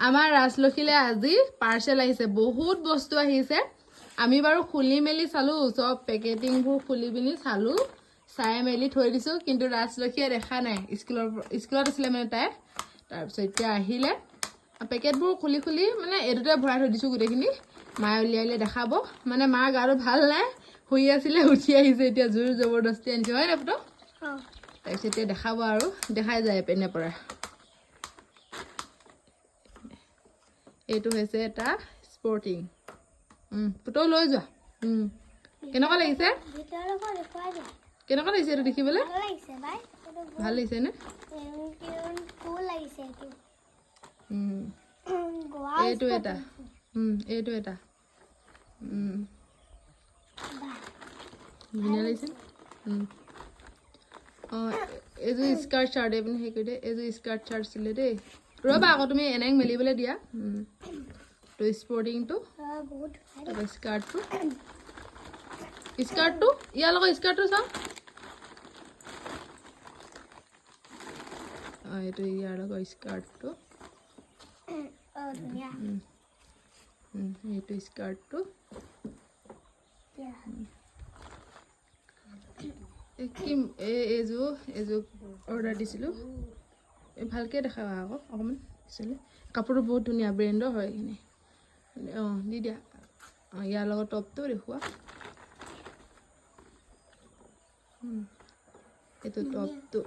আমাৰ ৰাজলক্ষীলে আজি পাৰ্চেল আহিছে, বহুত বস্তু আহিছে। আমি বাৰু খুলি মেলি চালোঁ, চব পেকেটিংবোৰ খুলি পিনি চালোঁ, চাই মেলি থৈ দিছোঁ, কিন্তু ৰাজলক্ষীয়ে দেখা নাই। স্কুলত আছিলে মানে তাই। তাৰপিছত এতিয়া আহিলে, পেকেটবোৰ খুলি খুলি মানে এইটোতে ভৰাই থৈ দিছোঁ গোটেইখিনি। মায়ে উলিয়াই উলিয়াই দেখাব। মানে মাৰ গাটো ভাল নাই, শুই আছিলে, উঠি আহিছে এতিয়া, জোৰ জবৰদস্তি আনিছে, হয় নাই পুতৌ? তাৰপিছত এতিয়া দেখাব আৰু দেখাই যায় এপিনে পৰা। এইটো হৈছে এটা স্পৰ্টিং। পুতৌ লৈ যোৱা। কেনেকুৱা লাগিছে? ভিতৰখন দেখুৱাই দিয়া। কেনেকুৱা লাগিছে এইটো দেখিবলৈ? ভাল লাগিছে বাই। এইটো ভাল লাগিছে নে? কুল লাগিছে এইটো। গোৱা। এইটো এটা, এইটো এটা, ধুনীয়া লাগিছে। অঁ, এইযোৰ স্কাৰ্ট চাৰ্ট, এইপিনে হেৰি কৰি দিয়ে। এইযোৰ স্কাৰ্ট চাৰ্ট আছিলে দেই। ৰ'বা আকৌ, তুমি এনেকৈ মেলিবলৈ দিয়া। তো স্পৰ্টিংটো, বহুত। তাৰপৰা স্কাৰ্টটো, ইয়াৰ লগত স্কাৰ্টটো চাওঁ। অঁ, এইটো ইয়াৰ লগত স্কাৰ্টটো। অঁ, ধুনীয়া। এইটো স্কাৰ্টটো। এই কি, এই এইযোৰ অৰ্ডাৰ দিছিলোঁ। এই ভালকৈ দেখাবা আকৌ অকণমান পিছলৈ। কাপোৰটো বহুত ধুনীয়া, ব্ৰেণ্ডৰ হয় এইখিনি। অঁ, দি দিয়া। অঁ, ইয়াৰ লগত টপটো দেখুওৱা। এইটো টপটো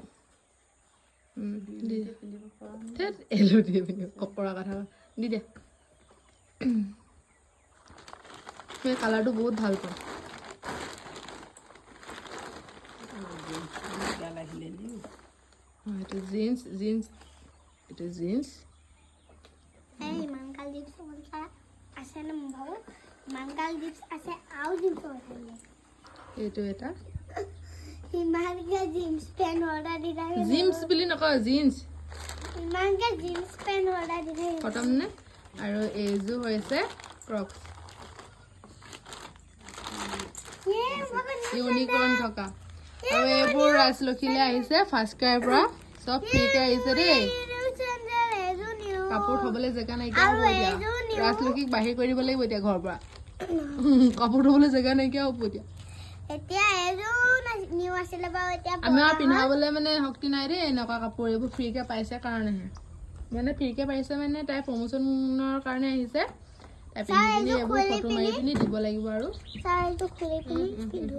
দি দিয়া। ধেত, এলুটি পিন্ধিব অকৰা কথা। দি দিয়া। মই কালাৰটো বহুত ভাল পাওঁ। অঁ, এইটো জিন্স, জিন্স, এইটো জিন্স। এই ইমানকাল জিন্স আছে নে? মোৰ ভাবো ইমানকাল জিন্স আছে আৰু জিন্স আছে। এইটো এটা ইমানকে জিন্স পেণ্ট অৰ্ডাৰ দি থাকে। জিন্স বুলি নকয়, জিন্স। ইমানকে জিন্স পেণ্ট অৰ্ডাৰ দি থাকে। খতম নে? আৰু এইযোৰ হৈছে ক্ৰক্স, ইউনিকৰ্ণ থকা। আৰু এইবোৰ ৰাজলক্ষীলে আহিছে ফাৰ্ষ্ট ক্ৰাইৰ পৰা, চব ফ্ৰীকে আহিছে দেই। কাপোৰ থবলৈ জেগা নাইকিয়া হ'ব এতিয়া। ৰাজলক্ষীক বাহিৰ কৰি দিব লাগিব এতিয়া ঘৰৰ পৰা। কাপোৰ থবলৈ জেগা নাইকিয়া হ'ব এতিয়া। এতিয়া এযোৰ নিউ আছিলে বাৰু, এতিয়া আমাৰ পিন্ধাবলৈ মানে শক্তি নাই দেই এনেকুৱা কাপোৰ। এইবোৰ ফ্ৰীকে পাইছে কাৰণেহে, মানে ফ্ৰীকে পাইছে, মানে তাই প্ৰমোচনৰ কাৰণে আহিছে। তাই পিন্ধি পিনি এইবোৰ ফটো মাৰি পিনি দিব লাগিব আৰু। চাইজটো খুলি পিনি পিন্ধো।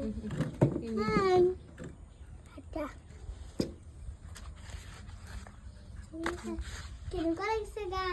কেনেকুৱা লাগিছে গা?